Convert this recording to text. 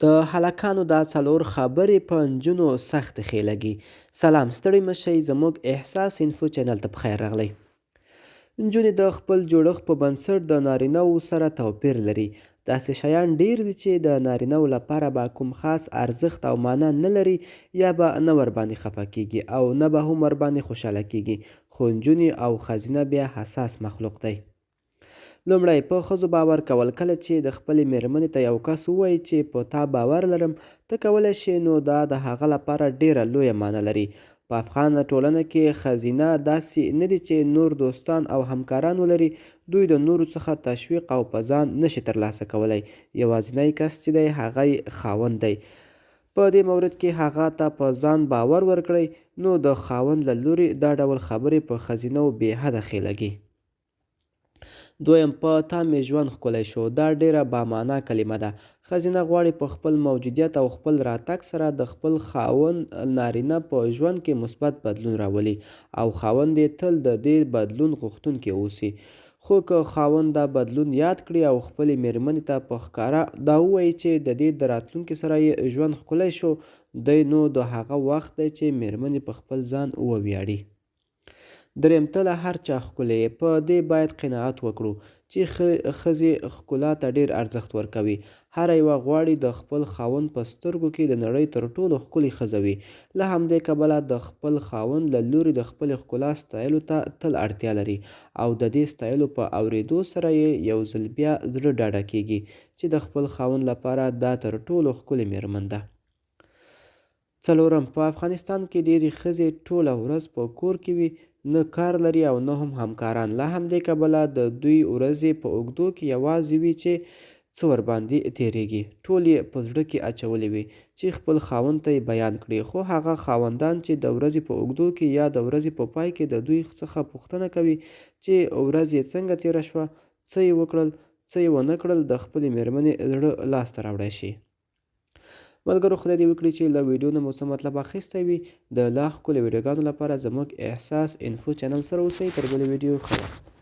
د هلکانو دا څلور خبرې په نجونو سختې ښې لګي. سلام ستړي مه شئ زموږ احساس انفو چینل ته پخیر راغلی. نجونې د خپل جوړښت په بنسټ د نارینه وو سره توپیر لري. داسې شیان ډیر دي چې د نارینه وو لپاره به کوم خاص ارزښت او معنا نه لري یا به نه ورباندې خفه کیږي او نه به هم ورباندې خوشحاله کیږي خو نجونې او ښځینه بیا حساس مخلوق دی. لومړی، په ښځو باور کول، کله چې د خپلې مېرمنې ته یو کس ووایي چې په تا باور لرم، ته کولی شې، نو دا د هغه لپاره ډېره لویه معنی لري. په افغانه ټولنه کې ښځینه داسې نه دي چې نور دوستان او همکاران ولري، دوی د نورو څخه تشویق او په ځان نه شي ترلاسه کولی، یوازینی کس چې دی هغه یې خاوند دی. په دې مورد کې هغه ته په ځان باور ورکړئ، نو د خاوند له لوري دا ډول خبرې په ښځینه وو بې حده ښې لګي. دویم، په تا مې ژوند ښکلی شو، دا ډېره با معنا کلمه ده. ښځینه غواړي په خپل موجودیت او خپل راتګ سره د خپل خاوند نارینه په ژوند کې مثبت بدلون راولي او خاوند یې تل د دې بدلون غوښتونکی اوسي. خو که خاوند دا بدلون یاد کړي او خپلې مېرمنې ته په ښکاره دا ووایي چې د دې د راتلونکي سره یې ژوند ښکلی شو دی نو د هغه وخت دی چې مېرمنې په خپل ځان وویاړي. دریم، ته له هر چا ښکلې یې، په دې باید قناعت وکړو، چې ښځې ښکلا ته ډېر ارزښت ورکوي. هره یوه غواړي د خپل خاوند په سترګو کې د نړۍ تر ټولو ښکلې ښځه وي. له همدې کبله د خپل خاوند له لوري د خپلې ښکلا ستایلو ته تل اړتیا لري او د دې ستایلو په اورېدو سره یې یو ځل بیا زړه ډاډه کېږي، چې د خپل خاوند لپاره دا تر ټولو ښکلې مېرمن ده. څلورم، په افغانستان کې ډېری ښځې ټوله ورځ په کور کې وي، نه کار لري او نه هم همکاران، له همدې کبله د دوی ورځې په اوږدو کې یوازې وي چې څه ورباندې تېرېږي، ټول یې په زړه کې اچولي وي، چې خپل خاوند ته یې بیان کړي، خو هغه خاوندان چې د ورځې په اوږدو کې یا د ورځې په پای کې د دوی څخه پوښتنه کوي چې ورځ یې څنګه تېره شوه، څه یې وکړل، څه یې ونه کړل، د خپلې مېرمنې زړه لاسته راوړی شي. ملګرو خدای دې وکړي چې له ویډیو نه مو څه مطلب اخیستی وي. د لا ښکلو ویډیوګانو لپاره زموږ احساس انفو چینل سره اوسئ. تر بلې ویډیو ښه وخت.